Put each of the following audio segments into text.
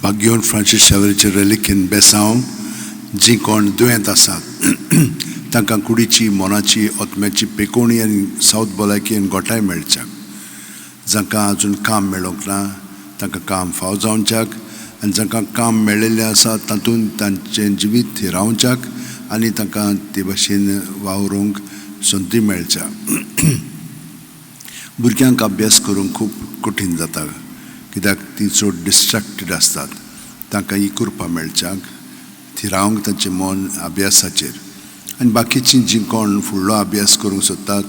बाग्योन Francis शावेराचे रेलिकेन बेसांव जीं कोण दुयेंत आसात तांकां कुडीची, मनाची, आत्म्याची पेकोवणी आनी सावथ भलायकी आनी गोठाय मेळच्याक, जांकां आजून काम मेळोंक ना तांकां काम फाव जावच्याक आनी जांकां काम मेळिल्लें आसा तातूंत तांचें जिवीत थिरावच्याक आनी तांकां ते भाशेन वावरूंक संदी मेळच्या. भुरग्यांक अभ्यास करूंक खूब कठीण जाता कित्याक ती चड डिस्ट्रॅक्टेड आसतात. तांकां ही कृपा मेळच्याक थिरावंक तांचें मन अभ्यासाचेर आनी बाकीचीं जीं कोण फुडलो अभ्यास करूंक सोदतात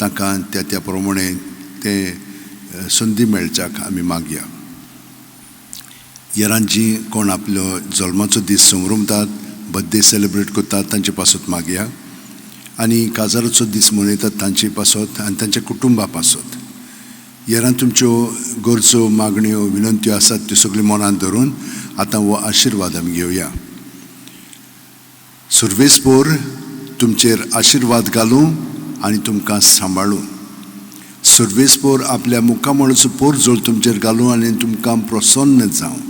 तांकां त्या त्या प्रमाणे तें संदी मेळच्याक आमी मागया. येरान जीं कोण आपलो जल्माचो दीस संभ्रमतात, बर्थडे सेलिब्रेट करतात तांचे पासत मागया आनी काजाराचो दीस मनयतात तांचे पासत आनी तांच्या कुटुंबा पासत. येरान तुमच्यो गरजो, मागण्यो, विनंत्यो आसात त्यो सगल्यो मनांत धरून आतां हो आशिर्वाद आमी घेवया. सर्वेस्पोर तुमचेर आशिर्वाद घालूं आनी तुमकां सांबाळूं. सर्वेस्पोर आपल्या मुखामळाचो पोरजोळ तुमचेर घालूं आनी तुमकां प्रसन्न जावं.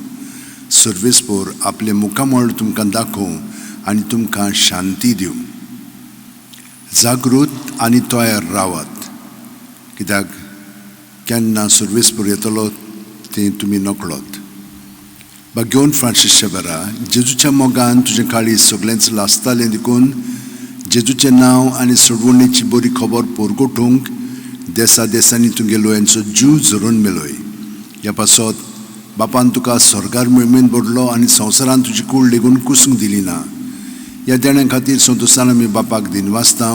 सर्वेस्पोर आपलें मुखामळ तुमकां दाखोवं आनी तुमकां शांती दिवं. जागृत आनी तयार रावात कित्याक केन्ना सर्वेस्पोर येतलो तें तुमी नकळत. बाग्योन फ्रांसीस शेबरा, जेजूच्या मोगान तुजें काळीज सगळेंच लासतालें देखून जेजूचें नांव आनी सोडवणेची बरी खबर पोरगोटूंक देसा देसांनी तुगेलो यांचो जीव झरोवन मेलोय. ह्या पासत बापान तुका स्वर्गार मेळमेन भरलो आनी संवसारान तुजी कूड लेगून कुसूंक दिली ना. ह्या देण्या खातीर संतोशान आमी बापाक दिनवासता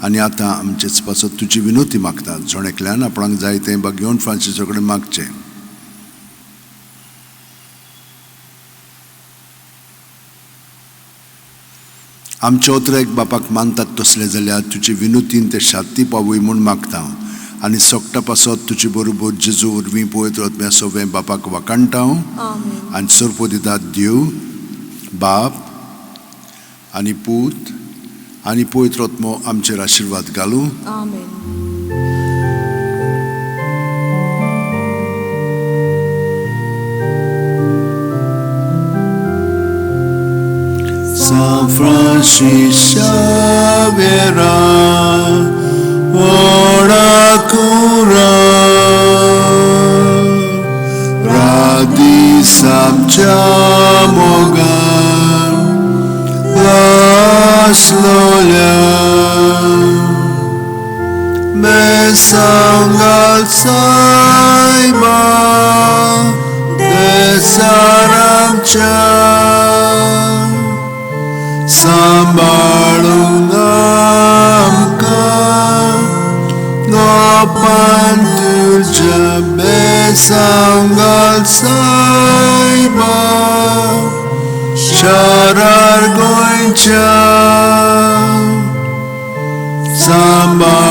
आनी आतां आमचेच पासत तुजी विनोती मागता. जण एकल्यान आपणाक जाय तें बाग्योन फ्रांसीसा कडेन मागचें. आमचे ओतरेक बापाक मानतात तसले जाल्यार तुजे विनोतीन ते शांती पावय म्हूण मागता आनी सोकटा पासत तुजे बरोबर जेजू वरवीं पवित्र आत्म्या सोवें बापाक वाखाणटा आनी सोरपो दितात देव बाप आनी पूत आनी पवित्र आत्मो आमचेर आशिर्वाद घालूं. San Francis Xavier, ora cura, radisam chamogan, lasloya, besangal saima, desaram cha. सांबाळूंक आमकां गोपान तुज्या बेसांगाल सायबा शारार गोंयच्या. सांबाळूंक